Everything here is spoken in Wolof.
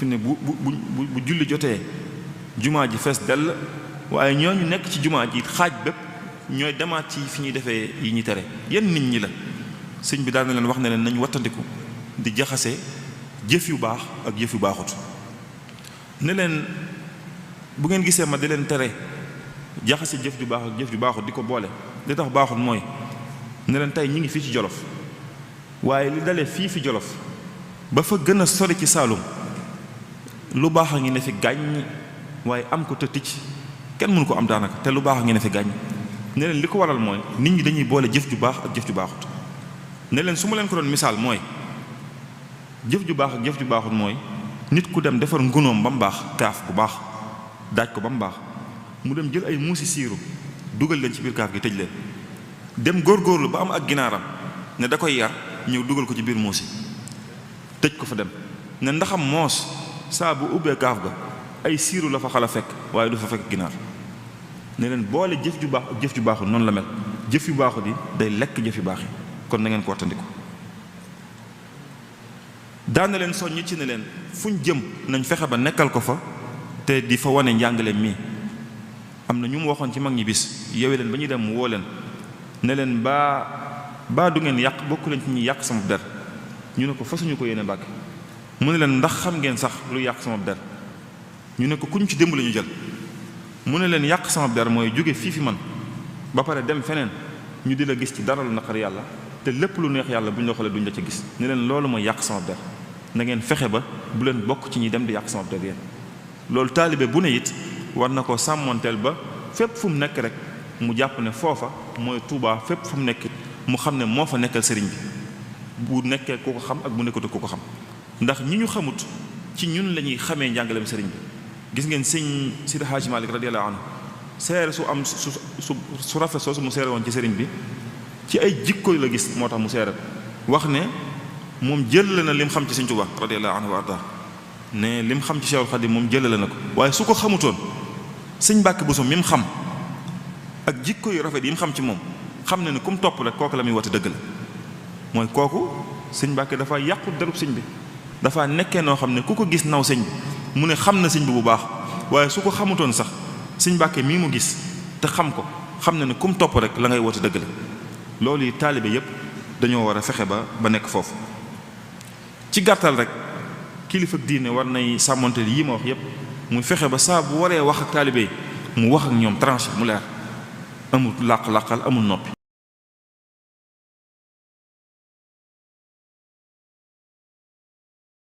fi ne bu julli jotee jumaa ji fees dell waaye ñooñu nekk ci jumaa ji xaaj bépp ñooy demaat ci fi ñuy defee yi ñuy tere yenn nit ñi la sëñ bi daan na leen wax ne leen nañ wattandiku di jaxase jëf yu baax ak jëf yu baaxut ne leen bu ngeen gisee ma di leen tere jaxase jëf ju baax ak jëf ju baaxut di ko boole li tax baaxut mooy ne leen tey ñi ngi fii ci Jolof waaye li dalee fii fi Jolof ba fa gën a sori ci Saalum lu baax a ngi ne fi gàññ waaye am ko te ticc kenn mënu ko am daanaka te lu baax a ngi ne fi gàññ ne leen li ko waral mooy nit ñi dañuy boole jëf ju baax ak jëf ju baaxut ne leen su ma leen ko doon misaal mooy jëf ju baax ak jëf ju baaxut mooy nit ku dem defar ngunoom ba mu baax kaaf bu baax daaj ko ba mu baax mu dem jël ay muusi siiru dugal leen ci biir kaaf gi tëj leen dem góorgóorlu ba am ak ginaaram ne da koy yar ñëw dugal ko ci biir muusi tëj ko fa dem ne ndaxam moos saa bu ubbee kaaf ga ay siiru la fa xala fekk waaye du fa fekk ginaar ne leen boole jëf ju baax ak jëf ju baaxul noonu la mel jëf yu baaxu di day lekk jëf yu baax yi kon na ngeen ko wattandiku daana leen soññ ci ne leen fuñ jëm nañ fexe ba nekkal ko fa te di fa wane njàngaleem mii am na ñu mu waxoon ci mag ñi bis yewe leen ba ñuy dem mu woo leen ne leen baa du ngeen yàq bokku leen ci ñuy yàq sama der ñu ne ko fasuñu ko yéene Mbàkke mu ne leen ndax xam ngeen sax lu yàq sama der ñu ne ko kuñ ci démb la ñu jël mu ne leen yàq sama der mooy jóge fii fi man ba pare dem feneen ñu di la gis ci dara lu naqar yàlla te lépp lu neex yàlla bu ñu la xoolee duñ la ca gis ne leen loolu mooy yàq sama der na ngeen fexe ba bu leen bokk ci ñi dem di yàq sama der yéen loolu taalibe bu ne it war na ko sàmmoonteel ba fépp fu mu nekk rek mu jàpp ne foofa mooy Tuubaa fépp fu mu nekk mu xam ne moo fa nekkal sëriñ bi bu nekkee ku ko xam ak bu nekkatu ku ko xam ndax ñi ñu xamut ci ñun la ñuy xamee njàngaleem sëriñ bi gis ngeen sëñ Sidi Haaji Malik radiyallahu anhu seere su am su rafet soosu mu seere woon ci sëriñ bi ci ay jikko la gis moo tax mu seere wax ne moom jëlale na lim xam ci sëñ Tuubaa radiyallahu anhu wa arda ne lim xam ci Cheikhul Khadim moom jëlale na ko waaye su ko xamutoon sëñ Mbàkke Buso mi mu xam ak jikko yu rafet yi mu xam ci moom xam na ne ku mu topp rek kooku la muy wate dëgg la mooy kooku sëñ Mbàkke dafa yàqu derub sëñ bi dafa nekkee noo xam ne ku ko gis naw sëñ bi mu ne xam na sëñ bi bu baax waaye su ko xamutoon sax sëñ Mbàkke mii mu gis te xam ko xam na ne ku mu topp rek la ngay woote dëgg la loolu yi taalibe yépp dañoo war a fexe ba nekk foofu ci gàttal rek kilifa diine war nay sàmmonte yi ma wax yépp muy fexe ba saa bu waree wax ak taalibe yi mu wax ak ñoom tranché mu leer amul làq-làqal amul noppi